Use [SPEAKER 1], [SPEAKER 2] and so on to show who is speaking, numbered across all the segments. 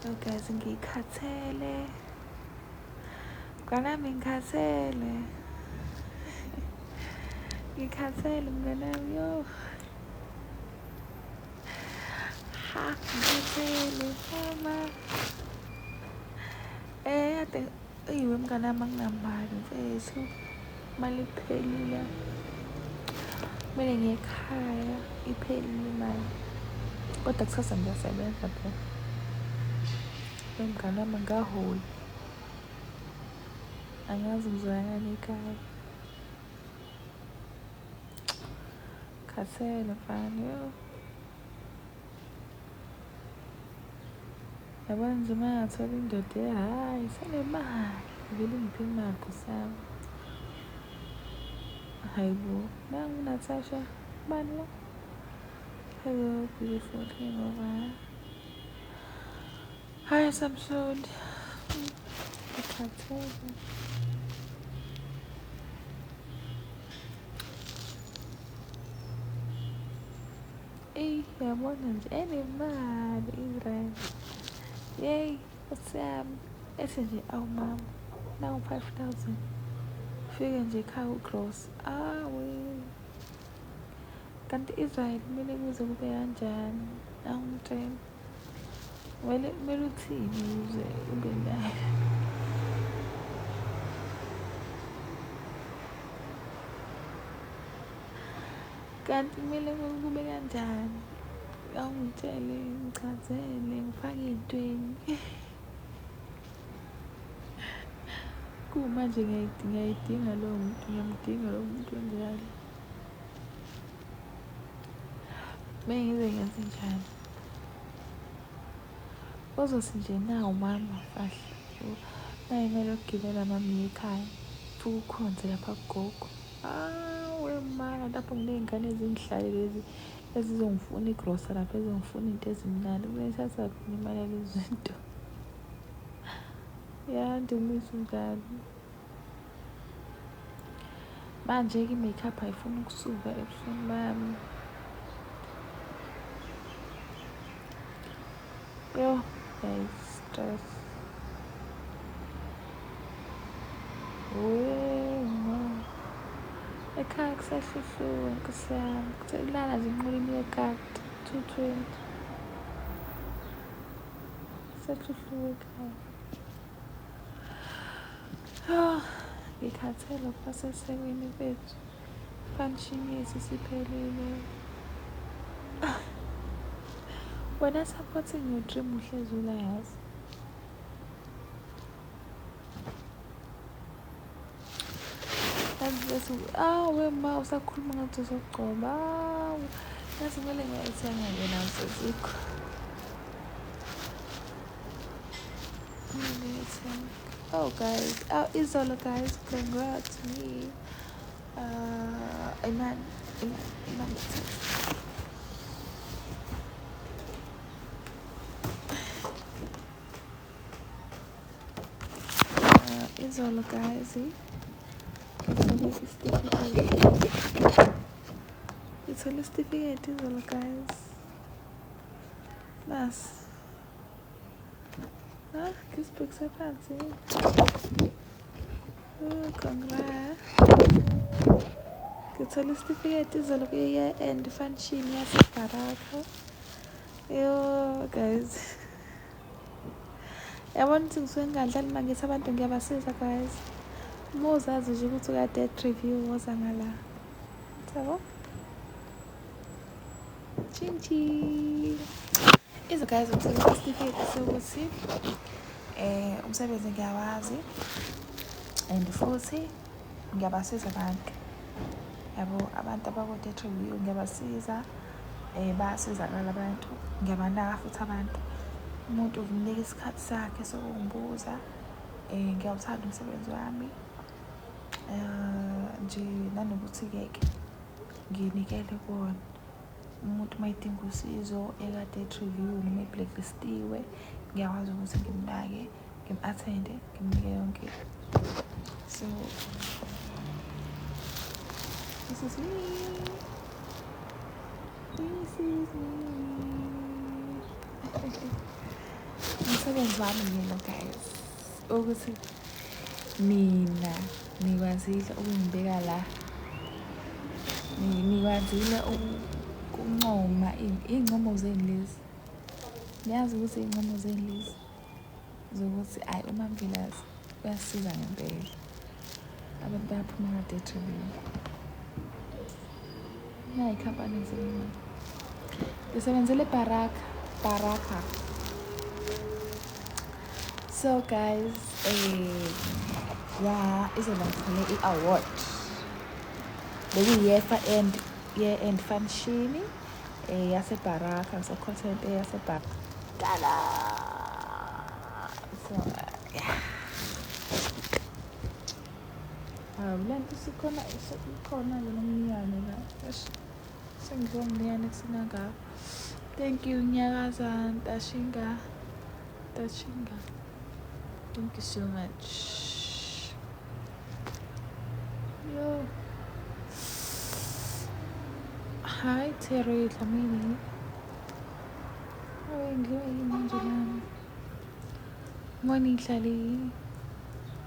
[SPEAKER 1] So guys, ngikhathele. Mnganami ngikhathele. Ngikhathele mnganami yo. Ha, ngikhathele mama. Eh, ade eyiwe mnganami anginamali mfethu. Imali iphelile. Kumele ngiye ekhaya, iphelile imali. Kodwa kusasa ngiyasebenza phela. Mngani wami angaholi. Angazi ngizoya ngani ekhaya. Khathele mfana yo. Yabona nje uma ngathola indoda hhayi senemali vele ingiphe imali nkosi yami. Hayi bo, nangu Natasha, bani lo? Hello, beautiful hangover. Hi, Samson. Ngikhathele. Eyi, yabona nje enemali Israel. Yey, nkosi yami. Ethi nje awu mama, nawu 5000. Fike nje ekhaya ugross. Awe. Kanti Israel kumele kuze kube kanjani? Awungitshela. Kumele kumele uthini ukuze ube nayo? Kanti kumele kube kanjani? Awungitshele, ngichazele, ngifake ey'ntweni. Kumanje ngiyayidinga lowo muntu, ngiyamdinga lowo muntu onjalo. Bengize ngenze njani? Uzothi nje nawu mama fahla. Nayi imali yokugibela mama iye ekhaya. Fuke ukhonze lapha kugogo. Awe ma lapho nginey'ngane ezingihlale lezi ezizongifuna igrosa lapha ezongifuna into ezimnandi. Kuyithatha khona imali yalezi zinto. Ya Ndumiso njalo. Manje-ke i-makeup ayifuni ukusuka ebusweni bami. Yo, guys, stress. Wema. Ekhaya kusahluhluwe nkosi yami. Kusekulala nje enqoleni yekati 220. Kusahluhluwe ekhaya. Ah, ngikhathele ukuba sesekwini mfethu. Function yethu siphelile. Wena supporting your dream uhlezi ula yazi. Yazi ah we ma usakhuluma ngathi uzogcoba. Yazi kumele ngiyayithenga-ke nazo zikho. Oh guys, oh Izolo guys, congrats me. Iman, Iman, Iman. Izolo guys, ngithole isitifiketi izolo guys. Nasi. Ah, ngisibhekise phansi. Oh, congrats. Ngithole isitifiketi izolo kwi-year end function yaseBaraka. Yo guys. Yabona ukuthi ngisuke ngingadlali uma ngithi abantu ngiyabasiza guys. Uma uzazi nje ukuthi uka-dead review woza ngala. Yabo? Chin chin. Izo guys ngithole isitifiketi sokuthi umsebenzi ngiyawazi and futhi ngiyabasiza abantu. Yabo abantu abako-dead review ngiyabasiza. Bayasizakala abantu. Ngiyabanaka futhi abantu. Umuntu ngimnika isikhathi sakhe sokungibuza. Ngiyawuthanda umsebenzi wami. Nje nanokuthi-ke ke nginikele kuwona. Umuntu uma edinga usizo eka-dead review noma e-blacklistiwe, ngiyakwazi ukuthi ngimnake, ngim-attende, ngimnike yonke. So this is me. This is me. Umsebenzi wami mina guys, ukuthi nina nikwazile ukungibeka la, nikwazile ukuncoma iy'ncomo zenu lezi. Niyazi ukuthi iy'ncomo zenu lezi zokuthi ayi uMamVilakazi uyasiza ngempela. Abantu bayaphuma kade ethubeni. Nayi ikhampani engisebenza. Ngisebenzele eBaraka, Baraka. So guys, yeah, izoba ngithole i-award. Bekuyi-year end, year end function yaseBaraka, ngise-call center yaseBaraka. Tada! So yeah. Hawu, le nto isikhona, ikhona-ke nomniyane la. Eish, sengidliwa umniyane ekuseni kangaka. Thank you, Nyakaza Ntashinga. Ntashinga. Thank you so much. Yo. Hi, Terry Dlamini. Hawu, ngidliwa yini manje lana? Morning, Hlali.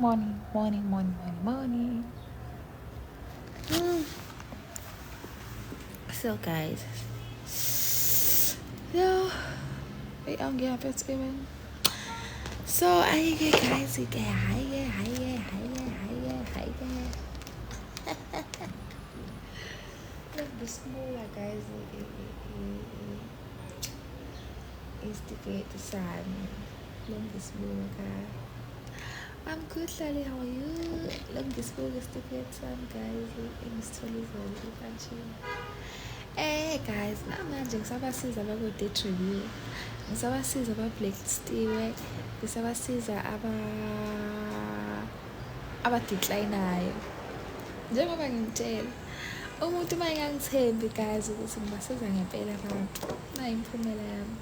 [SPEAKER 1] Morning, morning, morning, morning, morning. So guys, yo, hey, angiyaphethe even. So ayike guys, ke haye haye haye haye haye. Look, guys, isitifiketi sami. Lengisibuka. I'm good, Hlali, how are you? Lengisibuka isitifiketi sami guys, engisithole izolo i-function. Guys, namanje ngisabasiza abakwi-debt review, ngisabasiza aba-blacklistiwe, ngisabasiza aba-decline-ayo. Njengoba ngimtshela, umuntu uma engangithembi guys ukuthi ngibasiza ngempela abantu, nayi imiphumela yami.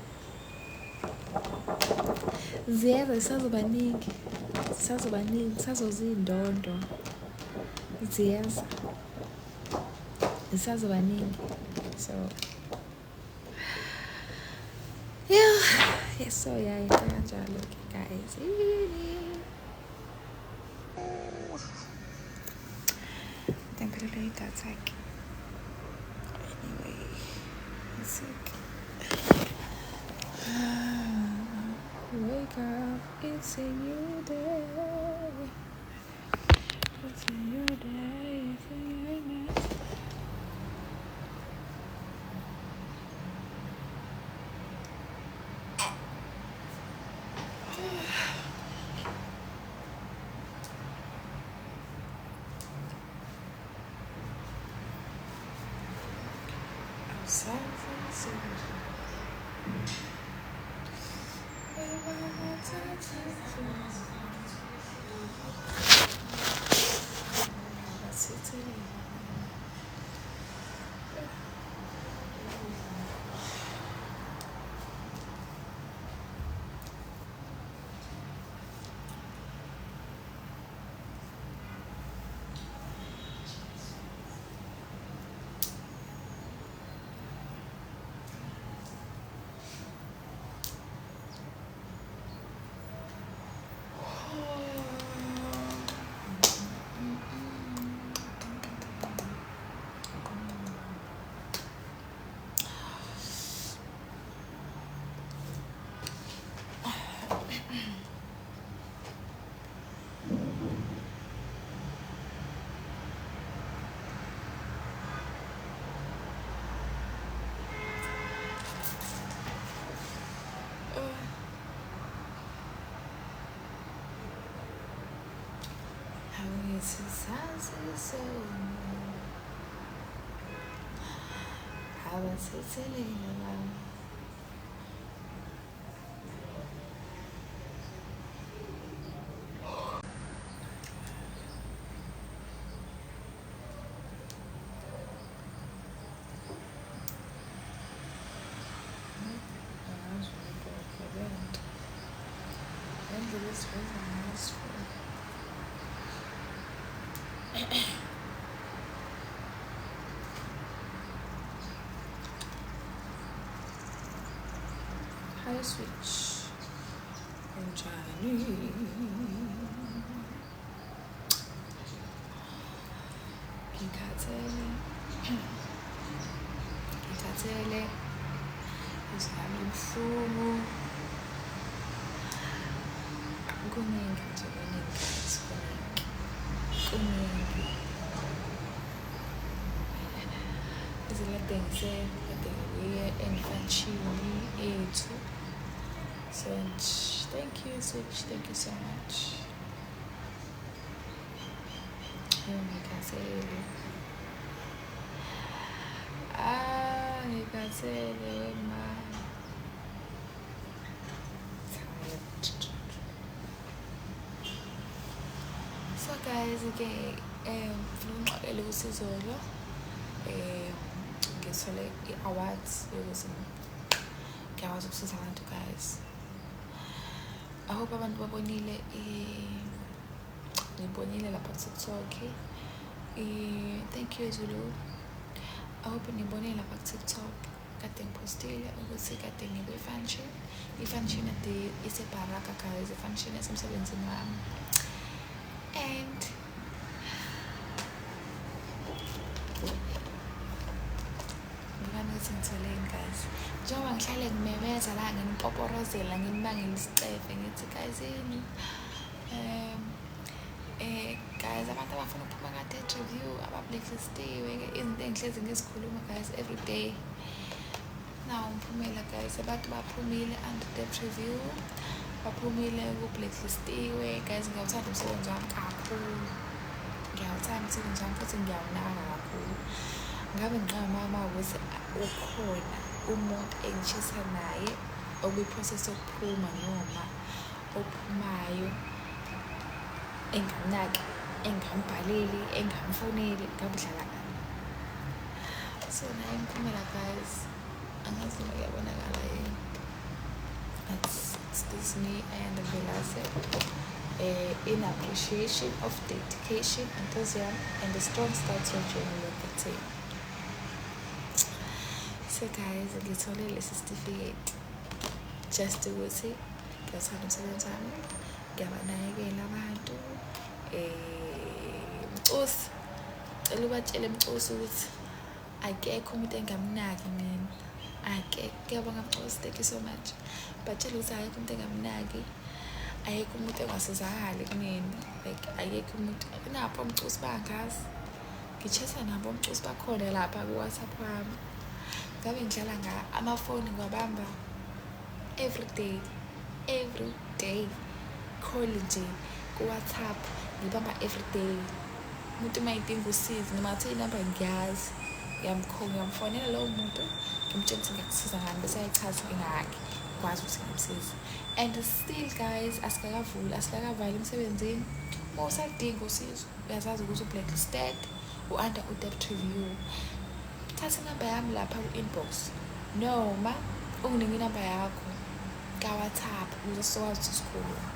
[SPEAKER 1] Ziyeza zisazobaningi, zisazobaningi, zisazozindondo. Ziyeza. Zisazobaningi. So yeah, yes, so yeah, into kanjalo ke guys. Ngiphelelwe idatha ke. Anyway, it's okay. Wake up, it's a new day. It's a new day, it's a new night. Outside. How to switch. Ngikhathele, ngikhathele, izwi lami libuhlungu. Kuningi nje, kuningi guys, kuningi, kuningi. Izilade ngisekade ngibuye engifatshini ethu. So thank you Switch, thank you so much. Ngikhathele. Ah, ngikhathele wema. Tired. So guys, ke ngifuna ukunixoxela ukuthi izolo ngithole i-awards yokuthi ngiyakwazi ukusiza abantu guys. I hope abantu babonile, ngibonile lapha ku-TikTok. Thank you Zulu. I hope nibonile lapha ku-TikTok kade ngipostile ukuthi kade ngikwi-function. I-function ade iseBaraka guys, i-function esemsebenzini wami. And ngibani ukuthi ngitholeni guys, njengoba ngihlale ngimemeza la nginipoporozela nginibangela isicefe ngithi guys yini guys abantu abafuna ukuphuma ka-debt review aba-blacklistiwe izinto engihlezi ngizikhuluma guys every day. Nawu umphumela guys, abantu baphumile under debt review, baphumile ku-blacklistiwe guys. Ngiyawuthanda umsebenzi wami kakhulu, ngiyawuthanda umsebenzi wami futhi ngiyawunaka kakhulu. Ngabe ngiqamba ukuthi ukhona umuntu engishisa naye okwi-process yokuphuma noma ophumayo engamnaki, engambhaleli, engamfoneli, ngabe udlala ngami. So nayo imiphumela guys, angazi noma kuyabonakala yini. It's this me and Velase in appreciation of dedication, enthusiasm, and a strong start to your journey with the team. So guys, ngithole lesi certificate just ukuthi ngiyawuthanda umsebenzi wami, ngiyabanakekela abantu. Mcusi, cela ubatshele Mcusi ukuthi akekho umuntu engamnaki mina. Akekho. Ngiyabonga Mcusi, thank you so much. Batshele ukuthi akekho umuntu engamnaki, ayekho umuntu engasizakali kumina, like ayekho umuntu napho Mcusi bangazi. Ngi-chat-a nabo Mcusi bakhona lapha ku-WhatsApp wami. Ngabe ngidlala nga amafoni ngiwabamba every day, every day. Call nje ku-WhatsApp ngibamba every day. Umuntu uma edinga usizo noma athi inamba ngiyazi, ngiyamfonela lowo muntu ngimtshela ukuthi ngiyakusiza ngani, bese ayichaza inkinga yakhe, ngikwazi ukuthi ngimsize. And still guys, asikakavuli, asikakavali emsebenzini. Uma usadinga usizo uyazazi ukuthi u-blacklisted, u-under u-debt review, thatha inamba yami lapha ku-inbox noma unginike inamba yakho ka-WhatsApp ukuze sizokwazi ukuthi sikhulume.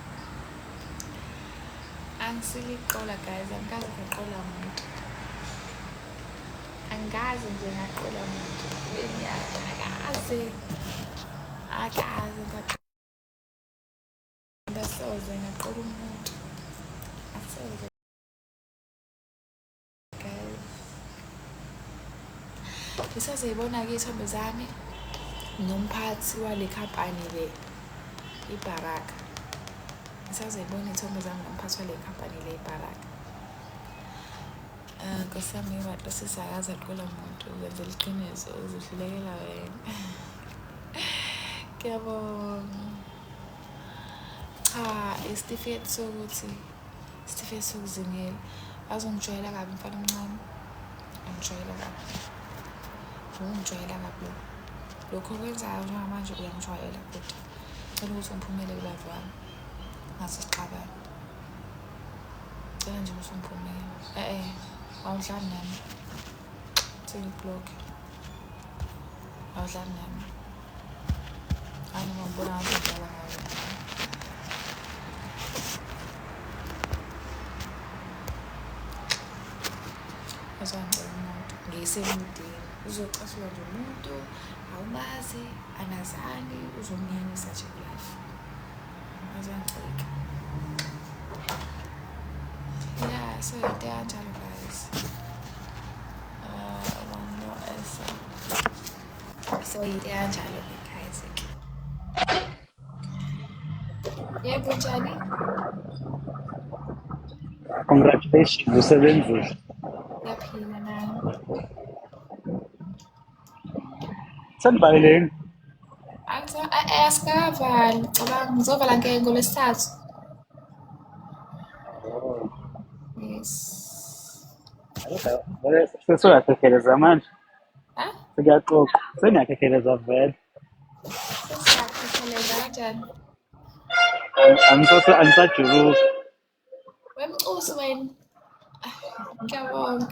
[SPEAKER 1] Angisiliqola guys, angikaze ngaqola muntu, angikaze nje ngaqola muntu, akaze, akaze ngaqola, ngaqola umuntu, asoze guys. Ngisazoyibona-ke iy'thombe zami nomphathi wale khampani le iBaraka. Ngisazoyibona iy'thombe zami nomphathi wale khampani le iBaraka. Nkosi yami, ngibantu sisakaza aqola muntu, wenzela iqiniso uzihlulekela wena. Ngiyabonga. Cha, isitifiketi sokuthi isitifiketi sokuzingela azongijwayela kabi mfana omncane, angijwayela kabi, ungijwayela kabi lo lokho okwenzayo njengamanje, uyangijwayela kodwa cela ukuthi ungiphumele ku-live wami ngase sixabane. Cela nje ukuthi ungiphumele. E-e, awudlali nami, sengiku-block, awudlali nami. Hayi, noma ngibona ngathi udlala ngawe. Azangicela umuntu ngisemudini uzocasula nje umuntu awumazi, anazani, uzomnyanyisa nje ku-life. Azangicika. Yeah, so into kanjalo guys. No esa. So into kanjalo guys. Yebo, njani?
[SPEAKER 2] Congratulations, usebenzile.
[SPEAKER 1] Ngiyaphila nami.
[SPEAKER 2] Senivaleleni?
[SPEAKER 1] Asikavali, cabanga ngizovala ngolwesithathu.
[SPEAKER 2] Oh.
[SPEAKER 1] Yes.
[SPEAKER 2] Vele sesuyakhekeleza manje.
[SPEAKER 1] Ha?
[SPEAKER 2] Sekuyaxoxa. Seniyakhekeleza vele.
[SPEAKER 1] Sesiyakhekeleza kanjani?
[SPEAKER 2] Angisajuluki.
[SPEAKER 1] Wemcusi wena. Ngiyabonga.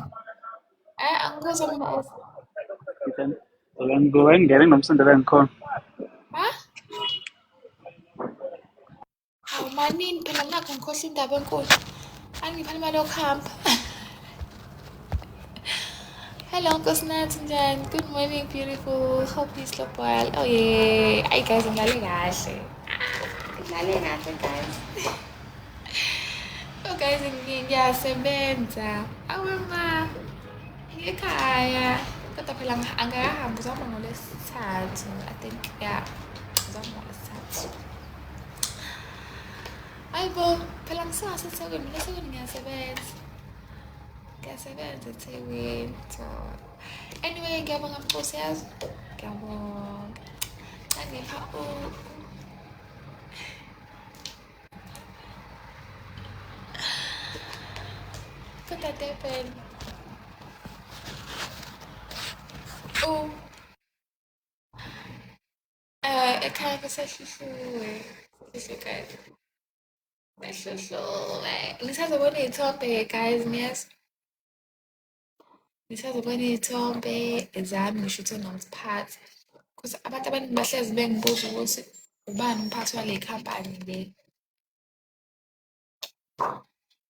[SPEAKER 1] Angikuzwa mina Esa.
[SPEAKER 2] Ngene ngomsindo la ngikhona.
[SPEAKER 1] Ha? Hawu manini phela nakho ngikhohlwa indaba enkulu. Angipha imali yokuhamba. Hello, Nkosinathi, njani? Good morning, beautiful. Hope you slept well. Oh yeah. Ay guys, ngilale kahle. Ngilale kahle guys. Oh guys, ngiyasebenza. Awe ma. Ngikhaya. Kodwa phela angikahambi, uzahamba ngolwesithathu. I think yeah. Uzahamba ngolwesithathu. Hayibo, phela ngisengaseThekwini, mina eThekwini ngiyasebenza. Ngiyasebenza eThekwini. So anyway, ngiyabonga Mxosi, yazi. Ngiyabonga. Angipha u kodwa Durban. Oh, ekhaya kusehluhluwe. Sehluhluwe guys. Sehluhluwe. Nisazobona iy'thombe guys, niyezwa? Nisazobona iy'thombe zami ngishuthe nomphathi. Because abantu abaningi bahlezi bengibuza ukuthi ubani umphathi wale khampani le.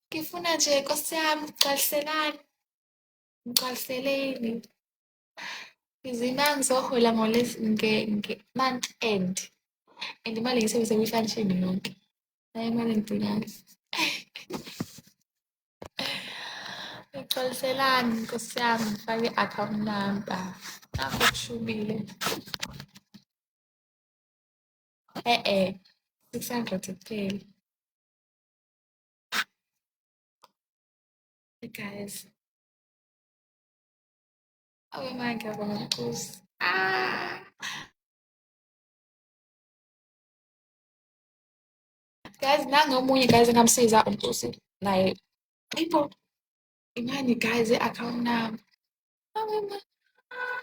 [SPEAKER 1] Ngifuna nje Nkosi yami, gcwaliselani. Ngigcwaliseleni. Ngizima ngizohola nge-month end. And imali ngiyisebenzise kwi-function yonke. Nayo imali engidingayo. Ngigcwaliselani Nkosi yami, ngifake i-account number. Nakho kushubile. E-e, 600 kuphela. Guys. Awe ma, ngiyabonga Mxusi. Ah. Guys, nangu omunye guys engamsiza uMxusi naye. Ayibo. Imani guys, i-account number. Awe ma.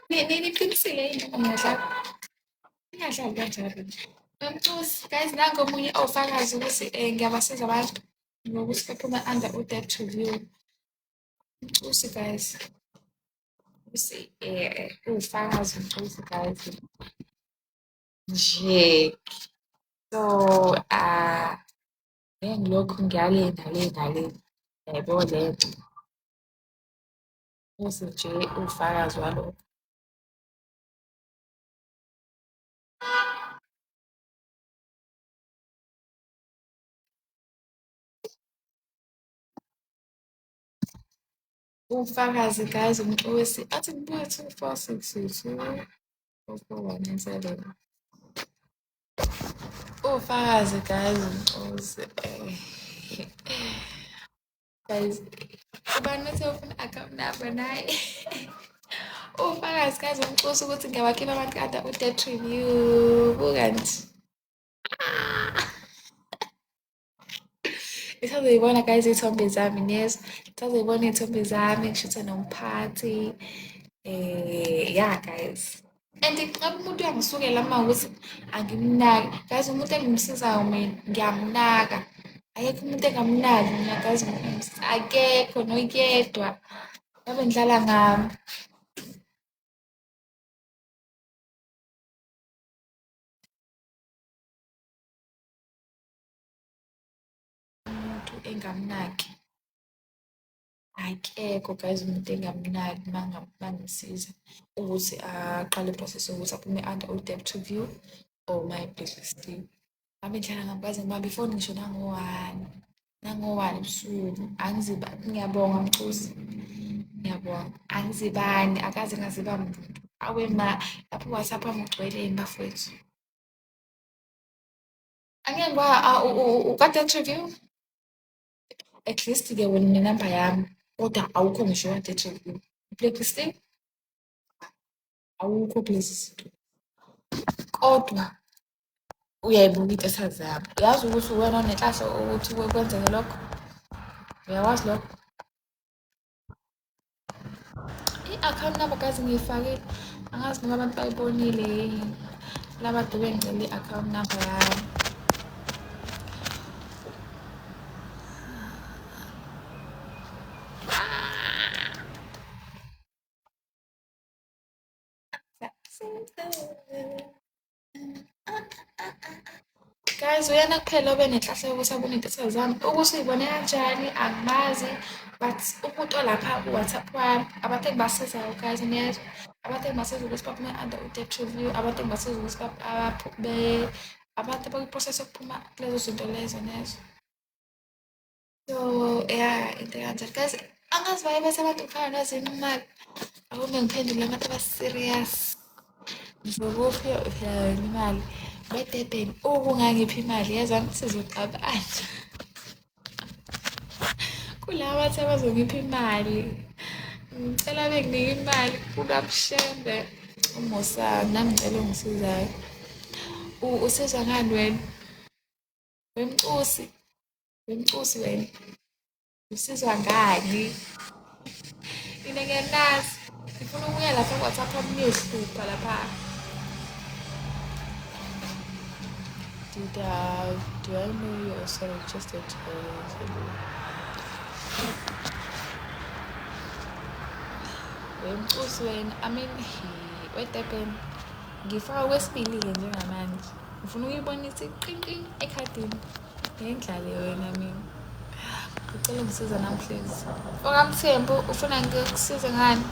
[SPEAKER 1] Niqinisile yini noma ngiyadlala? Ngingadlali kanjalo. Mxusi, guys, nangu omunye ofakazi ukuthi ngiyabasiza abantu ngokuthi baphume under u-debt review. Mxusi guys. Usi ufakazi uMxusi guys. Nje. So ngeke ngilokhu ngiyale nale nale. Yabo lento. Usi nje ufakazi walokho. Ufakazi guys uMxusi athi ngibuye 2 4 6 2 4 4 1 9 7. Ufakazi guys uMxusi. Guys, ubani othe ufuna account number naye? Ufakazi guys uMxusi ukuthi ngiyabakhipha abantu kade u-debt review. Buka nje. Nisazoyibona guys iy'thombe zami, niyezwa? Nisazoyibona iy'thombe zami ngishuthe nomphathi. Yeah guys. And ngabe umuntu uyangisukela uma ukuthi angimnaki. Guys, umuntu engimsizayo mina ngiyamnaka. Akekho umuntu engamnaki mina guys, akekho noyedwa. Ngabe ngidlala ngami. Umuntu engamnaki. Akekho guys umuntu engamnaki mangimsiza ukuthi aqale i-process yokuthi aphume under u-debt review or my blacklisting. Ngabe ngihlala ngabukwazi ngibamba ifoni ngisho nango-one, nango-one ebusuku. Angiziba, ngiyabonga Mcusi, ngiyabonga. Angizibani, akaze ngaziba muntu. Awe ma, lapho uWhatsApp wami ugcwele bafowethu. Angeke ukade review? At least-ke wena unenamba yami, kodwa awukho ngisho kade review. Blacklisting? Awukho kulezi zinto. Kodwa uyayibuka into zami. Uyazi ukuthi uwena onenhlahla ukuthi kwenzeke lokho? Uyakwazi lokho? I-account number guys ngiyifakile. Angazi noma abantu bayibonile yini. Laba kade bengicela i-account number yami. Guys, uyena kuphela obe nenhlahla yokuthi abone iy'ntetha zami. Ukuthi uyibone kanjani angimazi, but umuntu olapha ku-WhatsApp wami, abantu engibasizayo guys, niyezwa? Abantu engibasiza ukuthi baphume under u-debt review, abantu engibasiza ukuthi abantu abakwi-process yokuphuma kulezo zinto lezo, niyezwa? So, yeah, into ekanjalo. Guys, angazi baye bethi abantu kufana nozinqumalo. Akume ngiphendule abantu aba-serious. Ngizokuphi phela yona imali. BeDurban, ukungangiphi imali, yezwa sizoxabana. Kulaba bathi abazongipha imali. Ngicela benginike imali kukaMshembe. Umusa, nami ngicela ungisizayo. Usizwa ngani wena? Wemcusi. Wemcusi wena. Usizwa ngani? Mina ngiyanazi. Ngifuna ukuya lapha ku-WhatsApp wami ngiyohlupha lapha. Did I, do I know you? Oh, sorry, just a Wemcusi wena, I mean, weDurban. Ngifaka kwesibili-ke njengamanje. Ngifuna ukuyibona ithi qinqin ekhadini. Ngeke wena mina. Ngicela ungisiza nami please. OkaMthembu ufuna ngikusize ngani?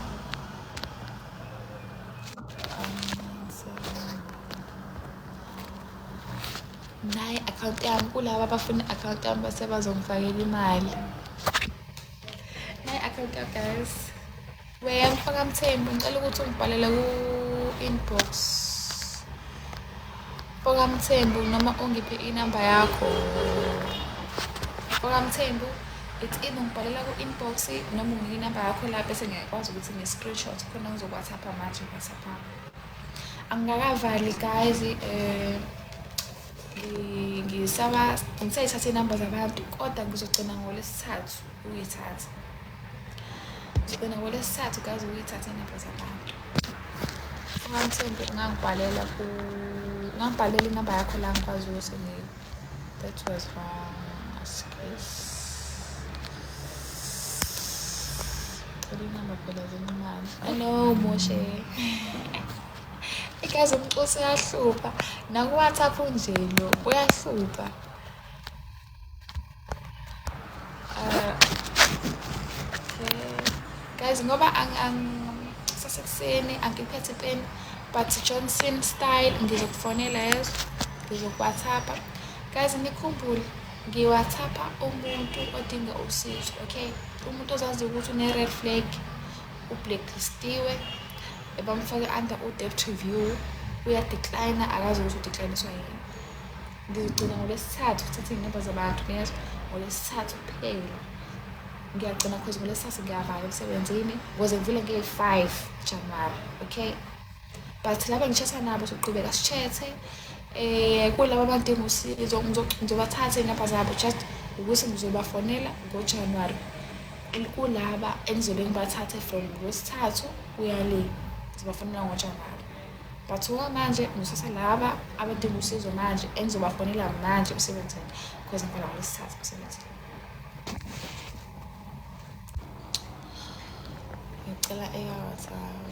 [SPEAKER 1] Nayi i-akhawunti yami kulaba abafuna i-akhawunti yami base bazongifakela imali. Nayi i-akhawunti yami guys. Wena mfaka Mthembu ngicela ukuthi ungibhalele ku-inbox. Mfoka Mthembu noma ungiphe inamba yakho. Mfoka Mthembu, it's either ungibhalela ku-inbox noma unginike inamba yakho la bese ngiyakwazi ukuthi ngi-screenshot khona ngizoku-WhatsApp manje WhatsApp. Angikakavali guys, ngisaba ngisayithatha iy'namba zabantu kodwa ngizogcina ngolwesithathu ukuyithatha. Ngizogcina ngolwesithathu guys ukuyithatha iy'namba zabantu. UMthembu ungangibhalela ku ungangibhalela inamba yakho la ngikwazi ukuthi ngi that was wrong. Excuse. Cela inamba phela zenqumane. Hello Moshe. Igazi umxosi uyahlupha. Naku-WhatsApp unje lo uyahlupha. Okay. Guys, ngoba sasekuseni angiphethe ipeni but Johnson style ngizokufonela yezo ngizoku-WhatsApp. Guys, nikhumbule ngi-WhatsApp umuntu odinga usizo, okay? Umuntu ozaziyo ukuthi une-red flag, u-blacklistiwe, bamfake under u-debt review, uya-decline, akazi ukuthi u-decliniswa yini. Ngizogcina ngolwesithathu ukuthatha iy'namba zabantu, ngiyezwa? Ngolwesithathu kuphela. Ngiyagcina cause ngolwesithathu ngiyavala emsebenzini ukuze ngivule ngeyi-5 January, okay? But laba engi-chat-a nabo soqhubeka si-chat-e. Kulaba abadinga usizo ngizobathatha iy'namba zabo just ukuthi ngizobafonela ngoJanuary. Kulaba engizobe ngibathathe from ngolwesithathu kuya le, ngizobafonela ngoJanuary. But okwamanje ngizothatha laba abadinga usizo manje engizobafonela manje emsebenzini because ngivala ngolwesithathu emsebenzini. Ngicela eka-WhatsApp.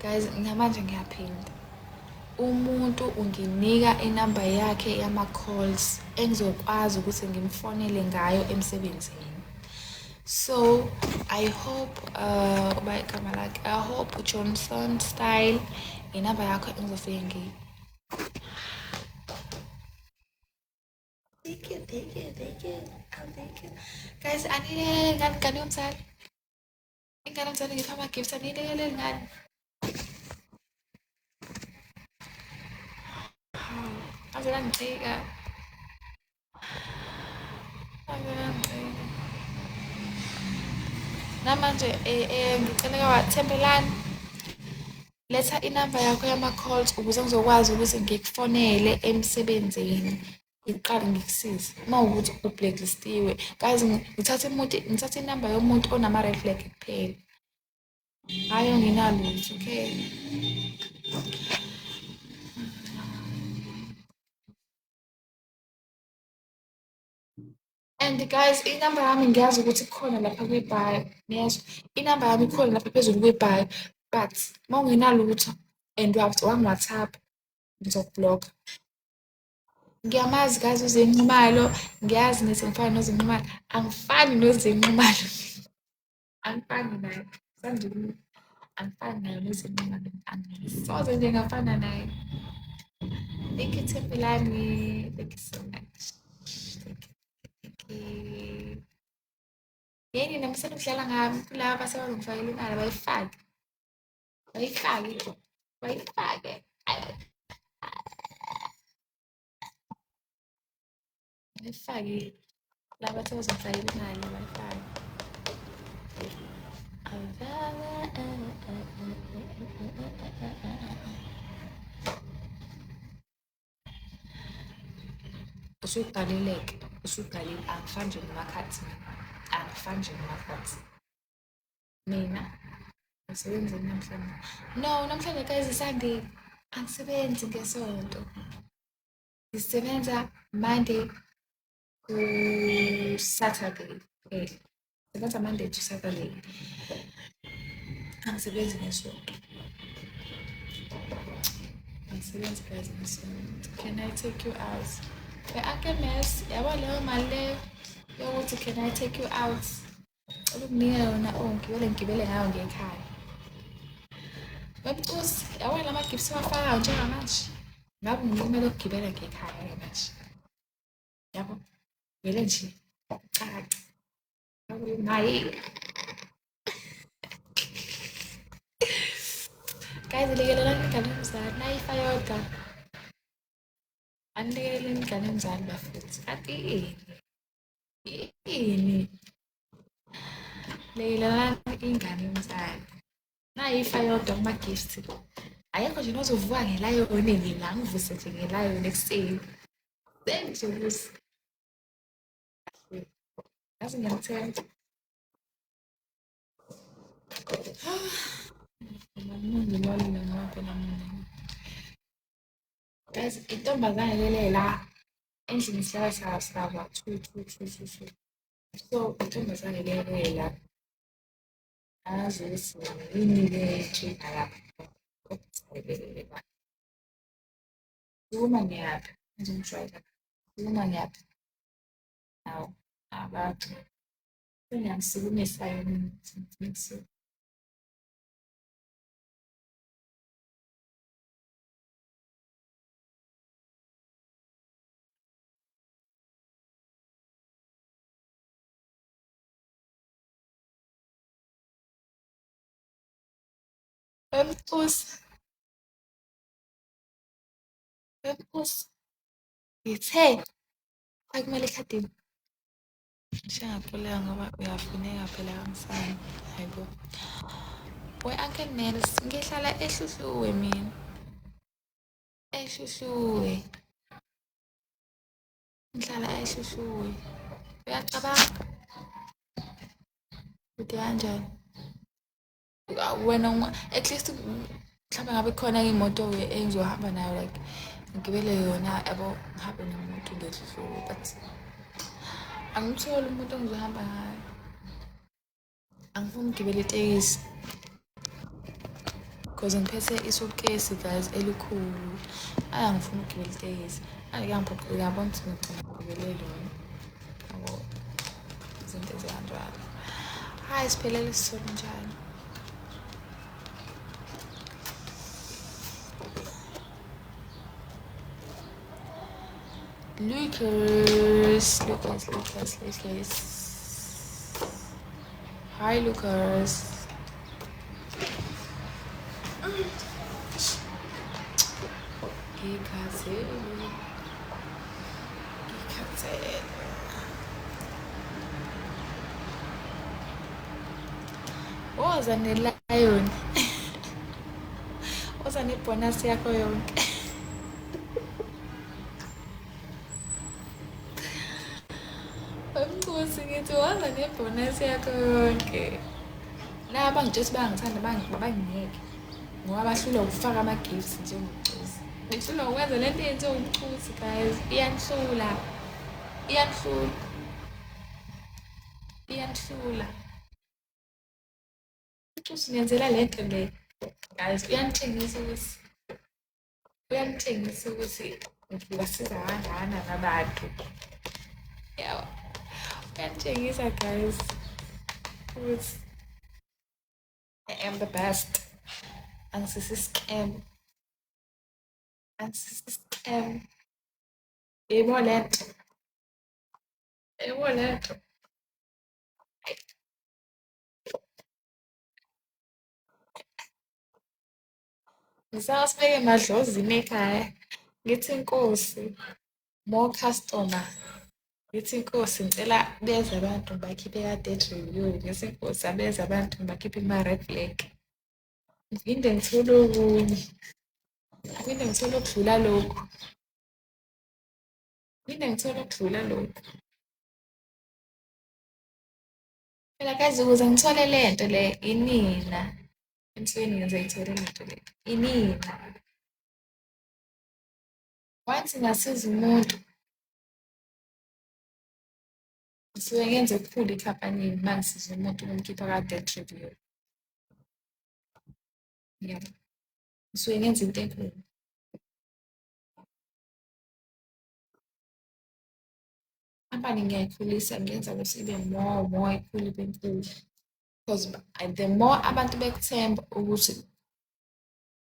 [SPEAKER 1] Guys, namanje ngiyaphinda. Umuntu unginika inamba yakhe yama-calls engizokwazi ukuthi ngimfonele ngayo emsebenzini. So, I hope uba igama lakhe, I hope Johnson style inamba yakho engizofike Thank you, thank you. Oh, thank you. Guys, anilekelele ngani ngane yomzali? Ingane yomzali ngipha ama-gifts, anilekelele ngani? Hawu, aze langicika. Aze langicika. Namanje ngicela kawathembelani. Letha inamba yakho yama-calls ukuze ngizokwazi ukuthi ngikufonele emsebenzini. Ngiqale ngikusize. Uma ukuthi u-blacklistiwe. Guys, ngithatha umuntu, ngithatha inamba yomuntu onama-red flag kuphela. Hhayi ongenalutho, okay? And guys, inamba yami ngiyazi ukuthi ikhona lapha kwi-bio. Niyezwa? Inamba yami ikhona lapha phezulu kwi-bio. But uma ungenalutho and wangi-WhatsApp, ngizokubhlokha. Ngiyamazi guys uZinqumalo, ngiyazi nithi ngifana noZinqumalo. Angifani noZinqumalo. Angifani naye. Sanje angifani naye noZinqumalo. Angisoze nje ngafana naye. Thank you Thembelani. Thank you so much. Thank you. Thank you. Yini nami senidlala ngami kulaba sebazongifakela imali bayifake. Bayifake. Bayifake. Bayifake. Laba sebazongifakela imali bayifake. Usuqalile-ke, usuqalile. Angifani nje nomakhathi mina. Angifani nje nomakhathi. Mina ngisebenzini namhlanje? No, namhlanje guys Sunday. Angisebenzi ngesonto. Ngisebenza Monday to Saturday kuphela. Ngisebenza Monday to Saturday. Angisebenzi ngesonto. Angisebenzi guys ngesonto. Can I take you out? We-Uncle Mess, yabo leyo mali leyo yokuthi can I take you out? Cela ukunike yona, oh ngigibele ngigibele ngayo ngiye ekhaya. Wemcusi, yabo lama gifts owafakayo njengamanje. Ngabe nginika imali yokugibela ngiye ekhaya-ke manje. Yabo, vele nje caca. Nayi. Guys, lekelelani ingane yomzali. Nayifa yodwa. Anilekeleleni ingane yomzali bafethu. Kanti yini? Yini? Lekelelani ingane yomzali. Nayifa yodwa kuma-gifts. Ayekho nje nozovuka ngelayoni mina ngivuse nje ngelayoni ekuseni. Sengizovusa. Yazi ngiyamthemba. Ngilolile ngoba phela mina. Guys, intombazane lele la endlini sihlala saba two two two two two. So intombazane lele la. Angazi ukuthi yini le inkinga lapha. Sukuma ngiyaphi? Ngizongijwayela. Sukuma ngiyaphi? Hawu, abantu. Sengiyamsukumisa yona. Wemcusi, wemcusi, ngithe faka imali ekhadini. Ngisengapholeka ngoba uyafuneka phela kamsana. Hayibo. We-Uncle Nels, ngihlala eHluhluwe mina. EHluhluwe. Ngihlala eHluhluwe. Uyacabanga? Kude kanjani? Wena at least mhlawumbe ngabe khona imoto engizohamba nayo, like ngigibele yona yabo, ngihambe nemoto ngeHluhluwe, but angimtholi umuntu engizohamba ngayo. Angifuni ukugibela itekisi because ngiphethe isuitcase guys elikhulu. Ayi, angifuni ukugibela itekisi. Ayi, kuyangiphoqa, uyabona ukuthi ngigcina ngigibele lona yabo, izinto ezikanjalo. Hayi, siphelele isizulu njani? Lucas. Lucas, Lucas, Lucas, Lucas. Hi Lucas. Ngikhathele. Ngikhathele. Woza ne-lion. Woza nebhonasi yakho yonke. Wemncusi ngithi woza nebhonasi yakho yonke. Laba bangitshela ukuthi bayangithanda bangiyeke. Ngoba bahlulwa ukufaka ama-gifts njengomcusi. Behlulwa ukwenza le nto eyenziwa umcusi guys. Iyanihlula. Iyanihlula. Iyanihlula. Umcusi niyenzela le nto le. Guys, uyanitshengisa ukuthi uyanitshengisa ukuthi ngibasiza kangakanani abantu. Yabo. Uyanitshengisa guys ukuthi I am the best. Angisisi scam. Angisisi scam. Yebo lento. Yebo lento. Ngisasibeke emadlozini ekhaya. Ngithi inkosi more customer. Ngithi inkosi ngicela beze abantu ngibakhiphe ka-debt review. Ngithi inkosi abeze abantu ngibakhiphe kuma-red flag. Ngiphinde ngithole okunye. Ngiphinde ngithole okudlula lokhu. Ngiphinde ngithole okudlula lokhu. Phela guys ukuze ngithole le nto le inina. Ensukwini ngize ngithole le nto le. Inina. Once ngasiza umuntu ngisuke ngenze okukhulu ekhampanini uma ngisiza umuntu ukumkhipha ka-debt review. Yabo. Ngisuke ngenza into enkulu. Ikhampani ngiyayikhulisa ngiyenza ukuthi ibe more more ikhule ibe nkulu. Because the more abantu bekuthemba ukuthi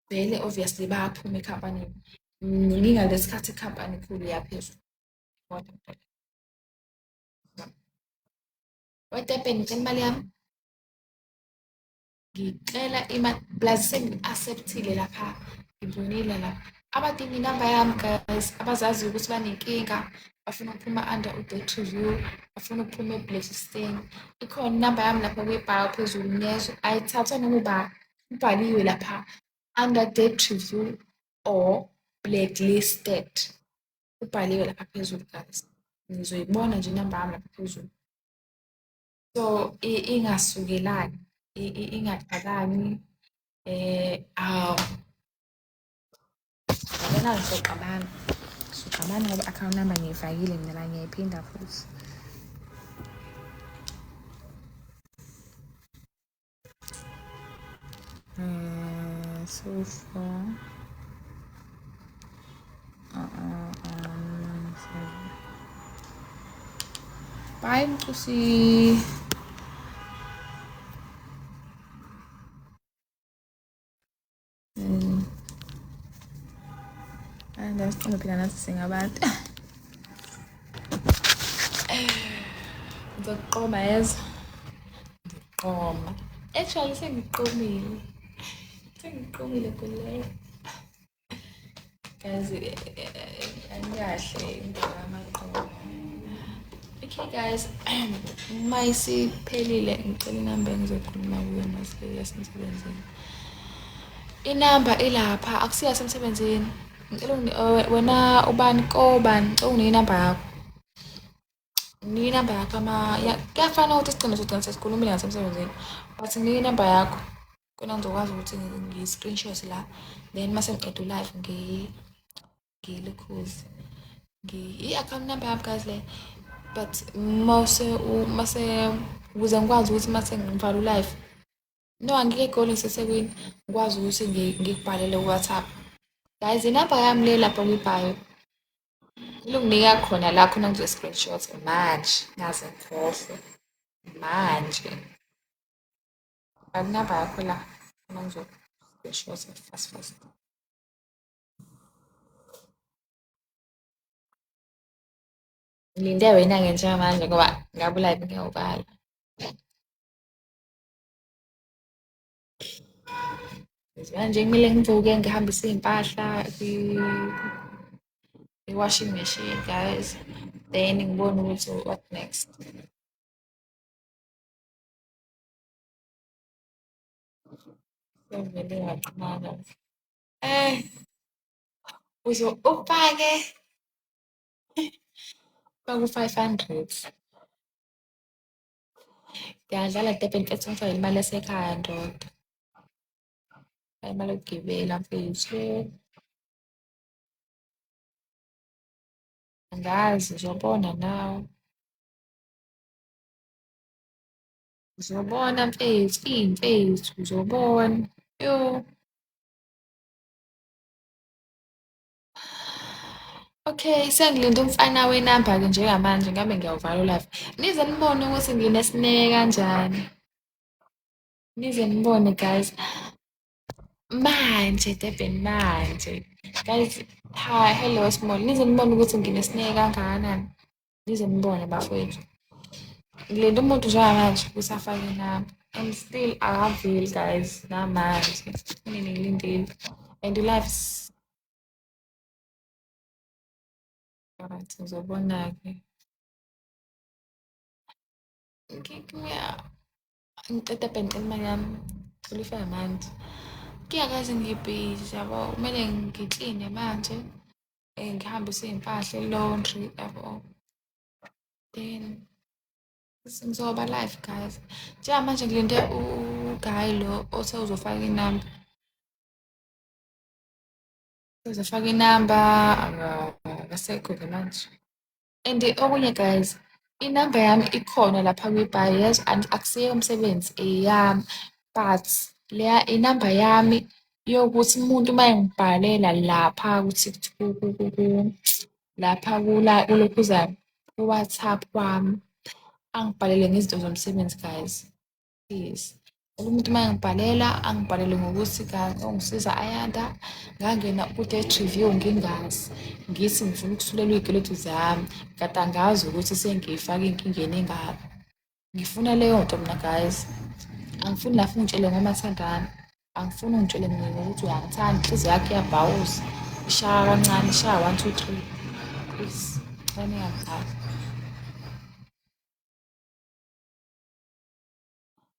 [SPEAKER 1] vele obviously bayaphuma ekhampanini. Ngingalesi sikhathi ikhampani ikhulu iyaphezulu. Yabona lento leyo. Wetepeni ngicela imali yami. Ngicela imali plus sengi-accept-ile lapha. Ngibonile la. Abadinga inamba yami guys, abazaziyo ukuthi banenkinga, bafuna ukuphuma under u-debt review, bafuna ukuphuma e-blacklisting. Ikhona inamba yami lapha kwi-bio phezulu niyezwa, ayithathwa noma uba kubhaliwe lapha under debt review or blacklisted. Kubhaliwe lapha phezulu guys. Nizoyibona nje inamba yami lapha phezulu. So ingasukelani, ingaxabani, awu. Yabona ngizoxabana. Sizoxabana ngoba i-account number ngiyifakile mina la ngiyayiphinda futhi. So far. Bye, Mcusi. Andasiqonda phela nathi singabantu. Ngizokuqoma yezwa. Ngizokuqoma. Actually sengiqomile. Sengiqomile kuleyo. Guys, angikahle indaba yamaqomo. Okay guys, uma isiphelile ngicela inamba engizokhuluma kuyo mase yasemsebenzini. Inamba ilapha, akusiyo yasemsebenzini. Ngicela wena ubani kobani, ngicela unginike inamba yakho. Nginike inamba yakho ama kuyafana ukuthi sigcine sogcina sesikhulumile ngasemsebenzini. But nginike inamba yakho. Kona ngizokwazi ukuthi ngi-screenshot la. Then mase ngiqeda u-live ngilukhuze. I-account number yami guys le. But mase mase ukuze ngikwazi ukuthi mase ngivala u-live. No, angike eGoli ngisesekwini ngikwazi ukuthi ngikubhalele ku-WhatsApp. Guys, inamba yami le lapha kwi-bio. Ilunginika khona la khona ngizo-screenshot manje ngaze ngikhohlwe manje. Bhala inamba yakho la khona ngizo-screenshot fast fast. Ngilinde wena-ke njengamanje ngoba ngabe ulive ngiyawubala. Manje kumele ngivuke ngihambise iy'mpahla kwi-washing machine guys. Then ngibone ukuthi what next. Sevele yaqala. Eh, uzo ufake fake u-500. Ngiyadlala Durban mfethu ngifake imali yasekhaya ndoda. Imali yokugibela mfethu. Angazi uzobona nawe. Uzobona mfethu, iy'mfethu uzobona. Yo. Okay, sengilinde umfana wenamba-ke njengamanje ngabe ngiyawuvala u-live. Nize nibone ukuthi nginesineke kanjani. Nize nibone guys. Manje Durban manje. Guys, hi, hello small. Nize nibone ukuthi nginesineke kangakanani. Nize nibone bafowethu. Ngilinde umuntu njengamanje ukuthi afake inamba. And still akaveli guys namanje. Kunini ngilindile. And live Alright, ngizobona-ke. Ngiqeda bhenqe imali yami. Ngicela ifake manje. Ngiyakaze ngibhizi yabo, kumele ngikline manje. Ngihambise iy'mpahla e-laundry yabo. Then ngizoba live guys. Njengamanje ngilinde u-guy lo othe uzofaka inamba. Uzofaka inamba akasekho-ke manje. And okunye guys, inamba yami ikhona lapha kwi-bio, yes, akusiyo umsebenzi eyami but leya inamba yami yokuthi umuntu uma engibhalela lapha lapha kulokhuzana ku-WhatsApp wami angibhalele ngezinto zomsebenzi guys. Please. Umuntu uma engibhalela angibhalele ngokuthi ungisiza Ayanda ngangena ku-debt review ngingazi ngithi ngifuna ukusulelwa iy'kweletu zami kade angazi ukuthi sengiyifake enkingeni engaka. Ngifuna leyo nto mina guys. Angifuni lapho ungitshele ngomathandana. Angifuni ungitshele mina ngokuthi uyangithanda inhliziyo yakho iyabhawuza. Ishaya kancane ishaya one two three. Please, ngicela ningangibhali.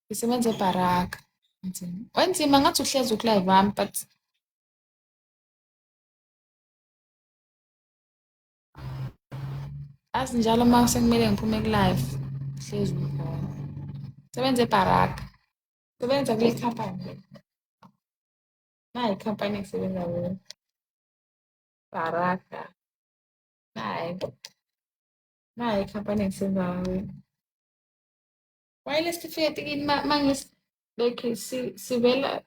[SPEAKER 1] Ngisebenza eBharaka. Nzima. Wenzima ngathi uhlezi uku-live wami but azi njalo uma sekumele ngiphume ku-live hlezi ukhona. Sebenza eBharaka. Sebenza kule company le. Nayi ikhampani engisebenza kuyo. Baraka. Nayi. Nayi ikhampani engisebenza kuyo. Why lesitifiketi kini like sivela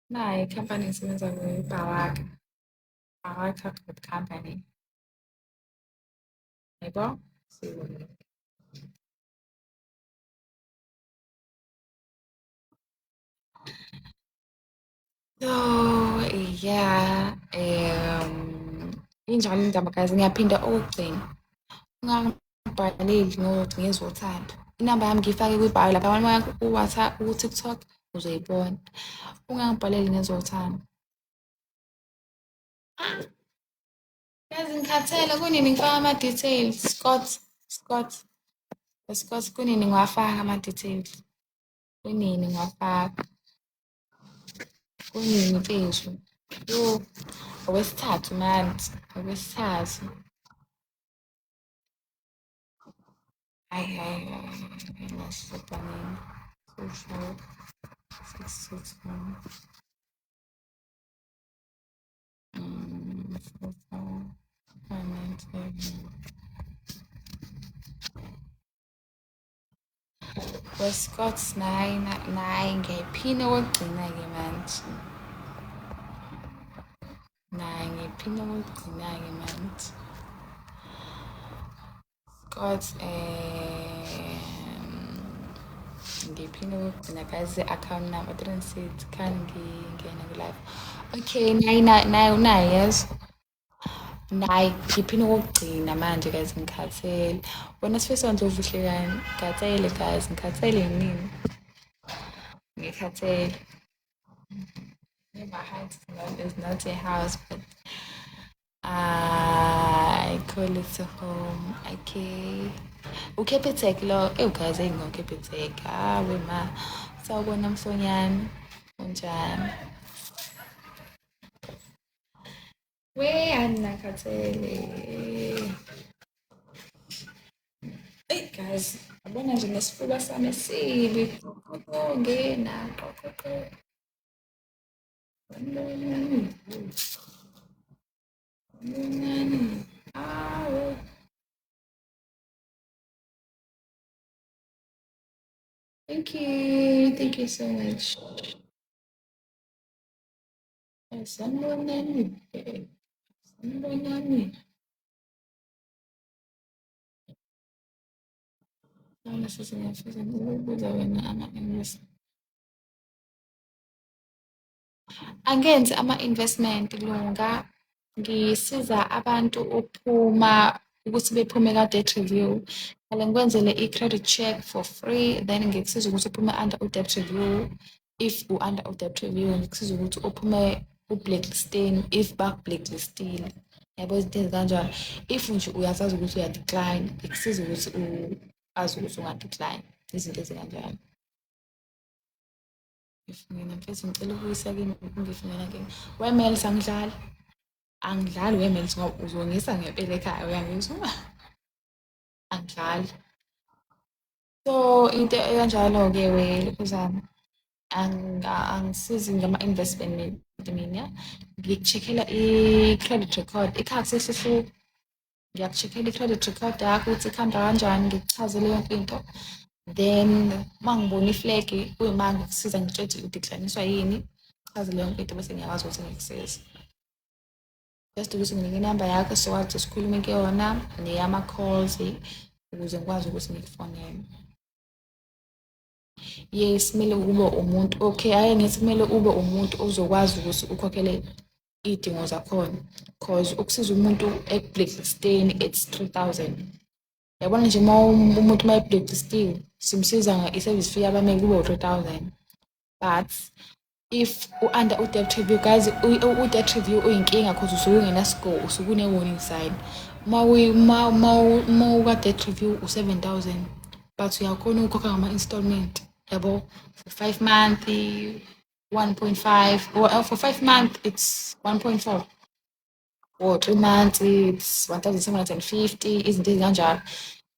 [SPEAKER 1] nayi ikhampani engisebenza kuyo iBaraka. Baraka Group Company. Yebo? Sibonile. So yeah, injalo indaba guys, ngiyaphinda okokugcina. Ungangibhaleli ngezothando. Inamba yami ngiyifake kwi-bio lapha uma ku-WhatsApp, ku-TikTok uzoyibona. Ungangibhaleli ngezothando. Yazi ngikhathele kunini ngifaka ama-details. Scott, Scott, Scott kunini ngiwafaka ama-details. Kunini ngiwafaka. Kunini mfethu? Yo, okwesithathu manje, okwesithathu. Hayi hayi hayi, ngasibha nini? 2 4 6 6 1. 4 4 5 9 7. Westcott 9 9 ngiyayiphina okokugcina-ke manje. Nayi ngiyiphina okokugcina-ke manje. Scott Ngiphinde ukugcina guys, i-account number, I didn't see it. Khani ngingena ku-live. Okay, nayi nayi unayi, yes. Nayi ngiphinde ukugcina manje guys, ngikhathele. Wena Sifiso Ndlovu hlekani, ngikhathele guys, ngikhathele nini? Ngikhathele. My house is not a house, but I call it a home. Okay. UCapitec lo, ewu guys, hey ngoCapitec. Hawe ma. Sawubona mhlonyane. Unjani? We anginakhathele. Eyi guys, yabona nje nesifuba sami esibi. Ngena qoqoqo. Sanibonani. Sanibonani. Awu. Thank you. Thank you so much. Sanibonani. Sanibonani. Sawubona sisi, ngiyafisa ukubuza wena ama-investment. Angenzi ama-investment Lunga. Ngisiza abantu ukuphuma ukuthi bephume ka-debt review. Qale ngikwenzele i-credit check for free, then ngikusiza ukuthi uphume under u-debt review. If u-under u-debt review, ngikusiza ukuthi uphume ku-blacklisting if baku-blacklistile. Yabo, izinto ezikanjalo. If nje uyazazi ukuthi uya-decline, ngikusiza ukuthi uwazi ukuthi unga-decline. Izinto ezikanjalo. If mina mfethu ngicela ukuyisa kimi ngifungela kimi. Wemels angidlali. Angidlali wemels ngoba uzongisa ngempela ekhaya, uyangizwa? Angidlali. So into ekanjalo-ke we lokhuzana. Angisizi ngama-investment mina. Ngiku-check-ela i-credit record. Ikhaya kusehluhluka. Ngiyaku-check-ela i-credit record yakho ukuthi kuhamba kanjani, ngikuchazele yonke into. Then uma ngibona i-flag kuyima ngikusiza ngitshela ukuthi u-decline-iswa yini, chazele yonke into bese ngiyakwazi ukuthi ngikusize. Just ukuthi nginike inamba yakho sizokwazi ukuthi sikhulume kuyona neyama-calls ukuze ngikwazi ukuthi ngikufonele. Yes, kumele ube umuntu, okay, ake ngithi kumele ube umuntu ozokwazi ukuthi ukhokhele iy'dingo zakhona. Cause ukusiza umuntu eku-blacklisteni it's 3,000. Yabona nje uma umuntu uma e-blacklistiwe, simsiza i-service fee yabameli kube u-3,000. But if u-under u-debt review, guys, u-debt review uyinkinga cause usuke ungena-score, usuke une-warning sign. Uma uka-debt review u-7,000, but uyakhona ukukhokha ngama-installment, yabo, for 5 months, 1.5, or for 5 months it's 1.4. Or 3 months it's 1,750, izinto ezikanjalo.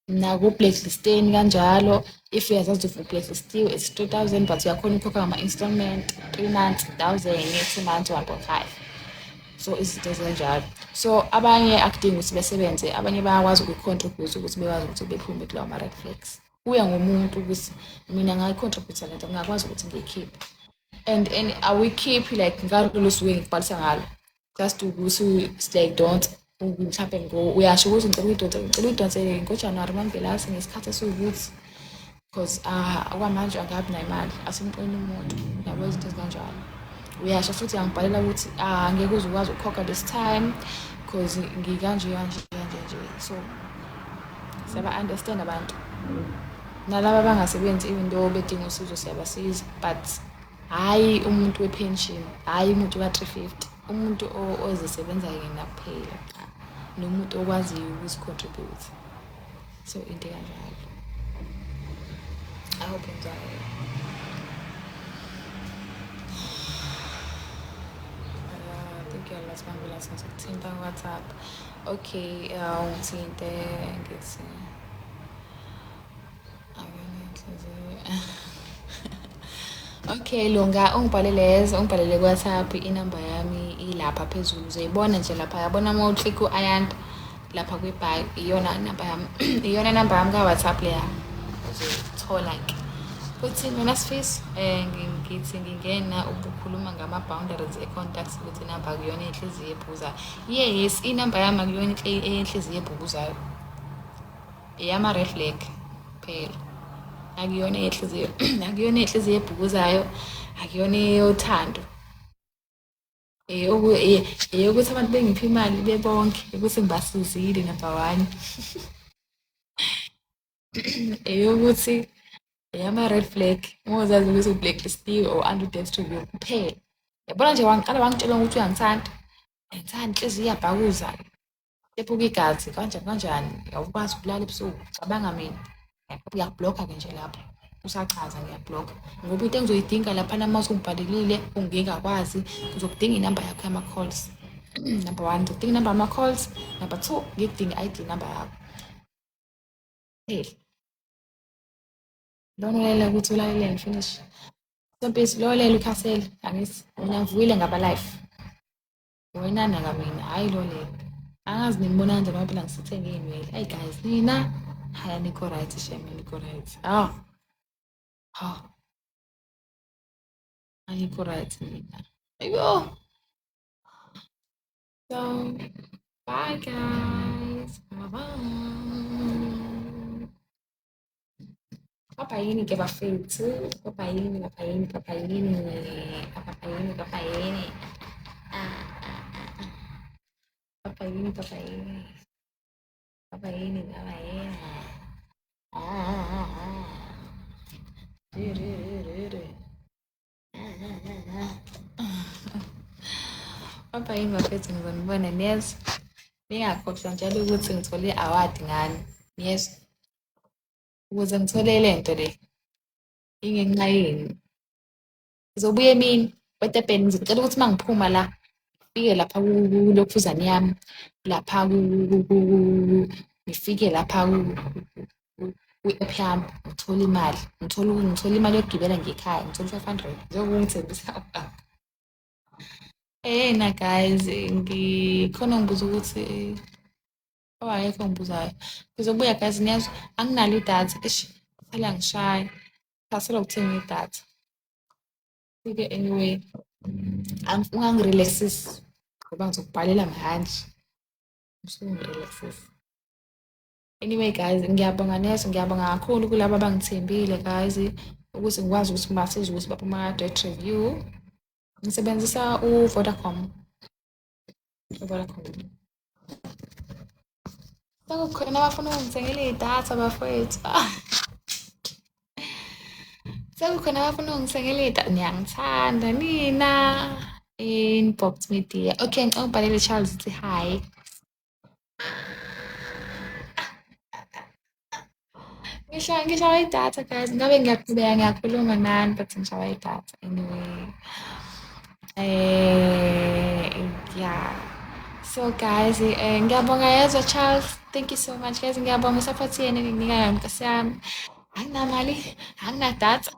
[SPEAKER 1] Naku-blacklisteni kanjalo, if uyazazi ukuthi u-blacklistiwe it's 3,000, but uyakhona ukukhokha ngama-installment, 3 months 1,000, 2 months 1.5. So izinto ezikanjalo. So abanye akudingi ukuthi besebenze, abanye bayakwazi uku-contribute ukuthi bekwazi ukuthi bephume kulawo ma-red flags. Kuya ngomuntu ukuthi mina ngayi-contribute lento, ngingakwazi ukuthi ngiyikhiphe. And awuyikhiphi like ngalolo suku engikubhalisa ngalo. Just ukuthi it's like don't mhlampe ngo uyasho ukuthi ngicela uyidonse, ngicela uyidonse ngoJanuwari Mambelase ngesikhathi esiwukuthi because okwamanje angabi nayo imali, asimqini umuntu, yabo, izinto ezikanjalo. Uyasho futhi uyangibhalela ukuthi angeke uze ukwazi ukukhokha this time because ngikanje kanje kanje nje. So siyaba-understand abantu. Nalaba abangasebenzi even though bedinga usizo siyabasiza, but hhayi umuntu we-pension, hhayi umuntu ka-350, umuntu ozisebenza yena kuphela cha, nomuntu okwaziyo ukuzi-contribute. So into ekanjalo. I hope ngizwakele. Thank you a lot Mambelase, ngizokuthinta ku-WhatsApp. Okay, ungithinte ngithi akenenhliziyo. Okay Lunga, ungibhalele yezo, ungibhalele ku-WhatsApp, inamba yami ilapha phezulu, uzoyibona nje lapha, yabona uma u-click u-Ayanda lapha kwi-bio, iyona inamba yami, iyona inamba yami ka-WhatsApp leya, uzoyithola-ke. Futhi mina Sifiso, ngithi ngingena ubukhuluma ngama-boundaries e-contacts ukuthi inamba akuyona inhliziyo ebhukuzayo. Yes, inamba yami akuyona inhliziyo ebhukuzayo. Eyama-red flag phela. Akuyona yenhliziyo, akuyona yenhliziyo ebhukuzayo, akuyona eyothando. Eyokuthi abantu bengiphe imali bebonke ukuthi ngibasizile, number one. Eyokuthi eyama-red flag, uma uzazi ukuthi u-blacklistiwe or under death review kuphela. Yabona nje wangiqala wangitshela ukuthi uyangithanda, ngithanda inhliziyo iyabhakuza, ephuka igazi kanjani kanjani, awukwazi ukulala ebusuku, cabanga mina. Uyaku-block-a-ke nje lapho, usachaza ngiya-block-a. Ngoba into engizoyidinga laphana uma usungibhalelile ungingakwazi, ngizokudinga inamba yakho yama-calls. Number one, ngizokudinga inamba yama-calls. Number two, ngikudinga i-ID number yakho. Phela. Lona ulalela ukuthi ulaleleni finish. Sompisi lo lelo ukhasele, angithi mina ngivukile ngaba life. Wena naka mina, hhayi lo lelo. Angazi ninibona kanjani ngoba phela ngisithenge iy'nwele. Ayi guys, nina hhayi anikho right shame, anikho right. Ah. Ha. Anikho right nina. Ayo. So, bye guys. Bye bye. Papayini ke bafethu, papayini, papayini, papayini, papayini, papayini. Papayini, papayini. Papayini, papayini. Ah. Re, re, re, re, re. Papayini bafethu, ngizonibona niyezwa. Ningakhohlwa njalo ukuthi ngithole i-award ngani. Niyezwa? Ukuze ngithole le nto le ingenxa yenu. Ngizobuya emini eTebheni, ngizocela ukuthi uma ngiphuma la ngifike lapha kulokhuzane yami lapha ngifike lapha kwi-app yami ngithole imali, ngithole imali yokugibela ngiye ekhaya, ngithole u-500 njengoba ungithembisa ubaba. Ena guys, ngikhona ngibuza ukuthi oh, akekho ongibuzayo. Ngizobuya guys, niyazwa anginalo idatha. Eish, phela ngishaya. Phasela ukuthenga idatha. Fike anyway. Ungangi-relaxisi ngoba ngizokubhalela manje. Usungi-relaxisa. Anyway guys, ngiyabonga neze, ngiyabonga kakhulu kulabo abangithembile guys ukuthi ngikwazi ukuthi ngibasize ukuthi baphume ka-debt review. Ngisebenzisa u-Vodacom. U-Vodacom. Sekukhona abafuna ukungithengela idatha bafowethu. Sekukhona abafuna ukungithengela idatha. Niyangithanda nina. Inbox media. Okay, ngicela ungibhalele Charles uthi hi. Ngishawa idatha guys. Ngabe ngiyaqhubeka ngiyakhuluma nani but ngishawa idatha anyway. Yeah. So guys, ngiyabonga yezwa Charles. Thank you so much guys. Ngiyabonga support yenu enginginika yona nkosi yami. Anginamali, anginadatha.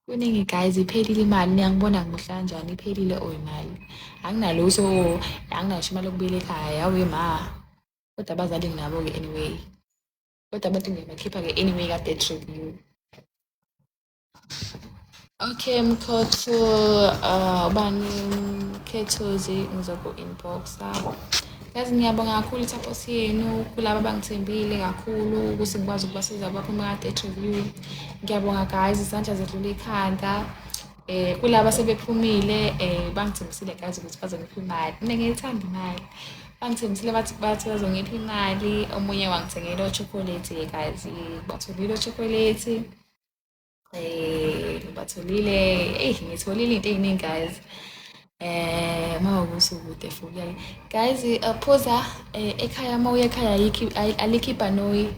[SPEAKER 1] Kuningi guys, iphelile imali. Niyangibona ngimuhle kanjani, iphelile oh imali. Anginalutho, anginayo imali yokubuyela ekhaya, yawe ma. Kodwa abazali nginabo-ke anyway. Kodwa abantu ngiyabakhipha-ke anyway ka-debt review. Okay, Mkhothu, ubani Mkhethuzi ngizoku-inboxa. Yazi ngiyabonga kakhulu i-support yenu kulaba abangithembile kakhulu ukuthi ngikwazi ukubasiza baphume ka-debt review. Ngiyabonga guys, izandla zedlula ikhanda. Kulaba sebephumile bangithembisile guys ukuthi bazongipha imali. Mina ngiyayithanda imali. Bangithembisile bathi bazongipha imali. Omunye wangithengela o-chocolate guys. Batholile o-chocolate. Ngibatholile, eyi ngitholile into ey'ningi guys. Uma ukuthi ukude futhi guys, phuza ekhaya, uma uya ekhaya ayikho alikho ibhanoyi,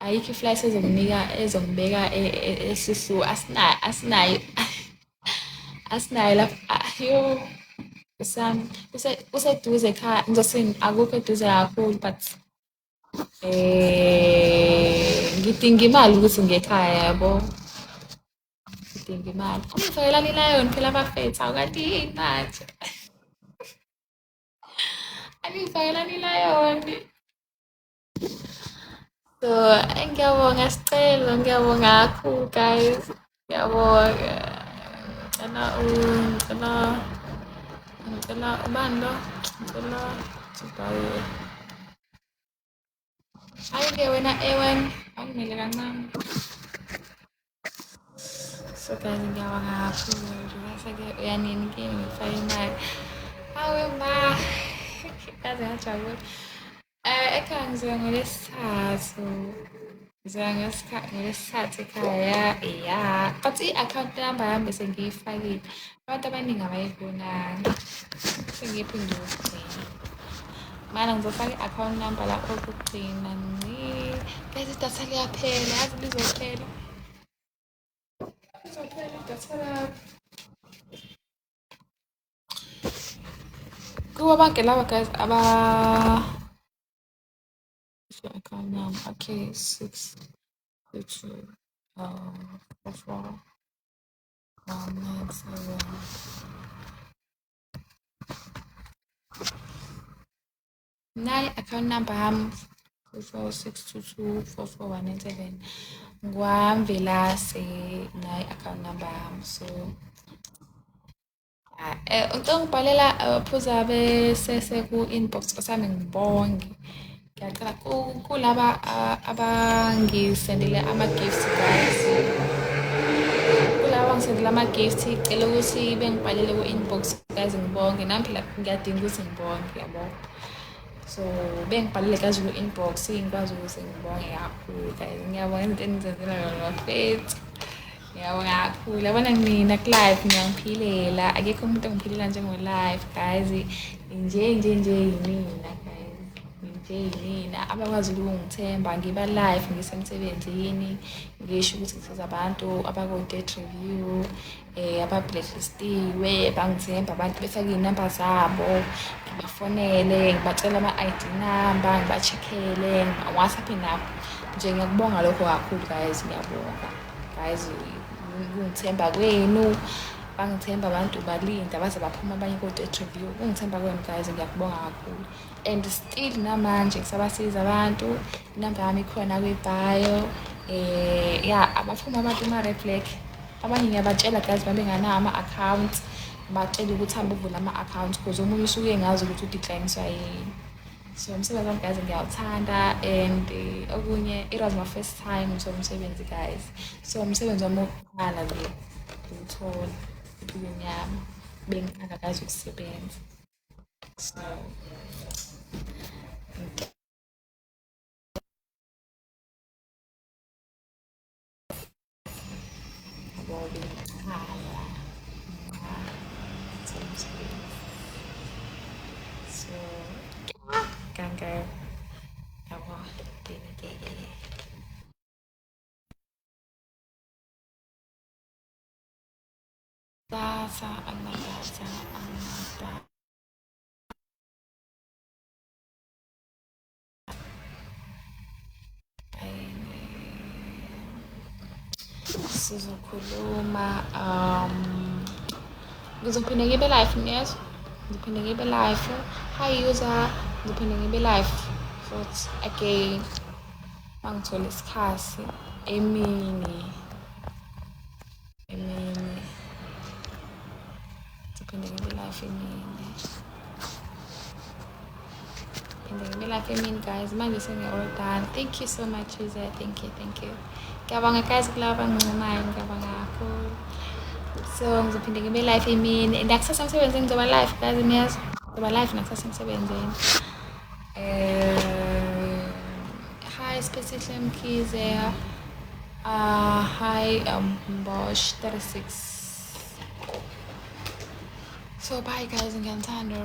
[SPEAKER 1] ayikho i-flight ezonginika ezongibeka eSusu. Asinayo, asinayo, asinayo lapha. Yo usami kuseduze ekhaya, ngizothini, akukho eduze kakhulu but ngidinga imali ukuthi ngiye ekhaya yabo. Ngidinga imali. Ungifakelani ilayoni phela abafethu, awukanti yini manje? Angifakelani ilayoni. So, ngiyabonga Sicelo, ngiyabonga kakhulu guys. Ngiyabonga. Ngicela ngicela ngicela ubani lo? Ngicela to buy. Hayi-ke wena Ewan, awungimele kancane. So guys, ngiyabonga kakhulu. Bese-ke uyanini kimi ngifake imali. Awe ma, ngaze ngajabula. Ekhaya ngizoya ngoLwesithathu. Ngizoya ngoLwesithathu ekhaya, ya. But i-account number yami bese ngiyifakile. Abantu abaningi abayibonanga. Sengiyiphinde ukugcina. Mana ngizofaka i-account number la okugcina ngci. Guys, idatha liyaphela, yazi lizophela. Lizophela idatha lami. Kubo bonke laba guys aba account number. Okay, 6 2 2 4 4 1 9 7. Nayi account number yami 246224417. Ngwamvelase nayi account number yami. So ngicela ngibhalela phuza besese ku-inbox sami ngibonge. Ngiyacela kulaba abangisendele ama-gifts guys. Kulaba abangisendele ama-gifts, cela ukuthi bengibhalele ku-inbox guys ngibonge. Nami phela ngiyadinga ukuthi ngibonge, yabo. So bengibhalele guys ku-inbox ngikwazi ukuthi ngibonge kakhulu guys. Ngiyabonga izinto enizenzela yona bafethu. Ngiyabonga kakhulu. Yabona mina ku-live ngiyangiphilela. Akekho umuntu ongiphilela njengo-live guys. Nje nje nje yimina guys. Nje yimina abakwazi ukungithemba ngiba live ngisemsebenzini ngisho ukuthi ngisiza abantu abako-debt review aba-blacklistiwe bangithemba abantu befake iy'namba zabo ngibafonele ngibacela ama-I_D number ngiba-check-ele ngiba-WhatsApp nabo nje. Ngiyakubonga lokho kakhulu guys, ngiyabonga guys ukungithemba kwenu. Bangithemba abantu balinda baze baphuma abanye ko-debt review. Ukungithemba kwenu guys ngiyakubonga kakhulu and still namanje ngisabasiza abantu. Inamba yami ikhona kwi-bio. Ya, abaphuma abantu kuma-red flag. Abanye ngiyabatshela guys babenganawo ama-accounts, ngibatshela ukuthi hambe uvule ama-accounts because omunye usuke engazi ukuthi u-decline-iswa yini. So umsebenzi wami guys ngiyawuthanda and okunye it was my first time ngithola umsebenzi guys. So umsebenzi wami wokuqala lo ngiwuthola empilweni yami, bengiqala guys ukusebenza. So yabo bengiqala ngithola umsebenzi. So kanka yabo ke data anadata anadata. Sizokhuluma ngizophinde ngibe live ngiyezwa, ngizophinde ngibe live. Hi user, ngizophinde ngibe live futhi again mangithola isikhathi emini emini ngizophinde ngibe live emini, phinde ngibe live emini guys. Manje sengi-all done. Thank you so much user, thank you, thank you. Ngiyabonga guys kulaba abangincomayo, ngiyabonga kakhulu. So ngizophinde ngibe live emini and nakusasa emsebenzini ngizoba live guys, niyazwa, ngizoba live nakusasa emsebenzini. Hi Siphesihle Mkhize, hi Bosch 36. So bye guys, ngiyanithanda.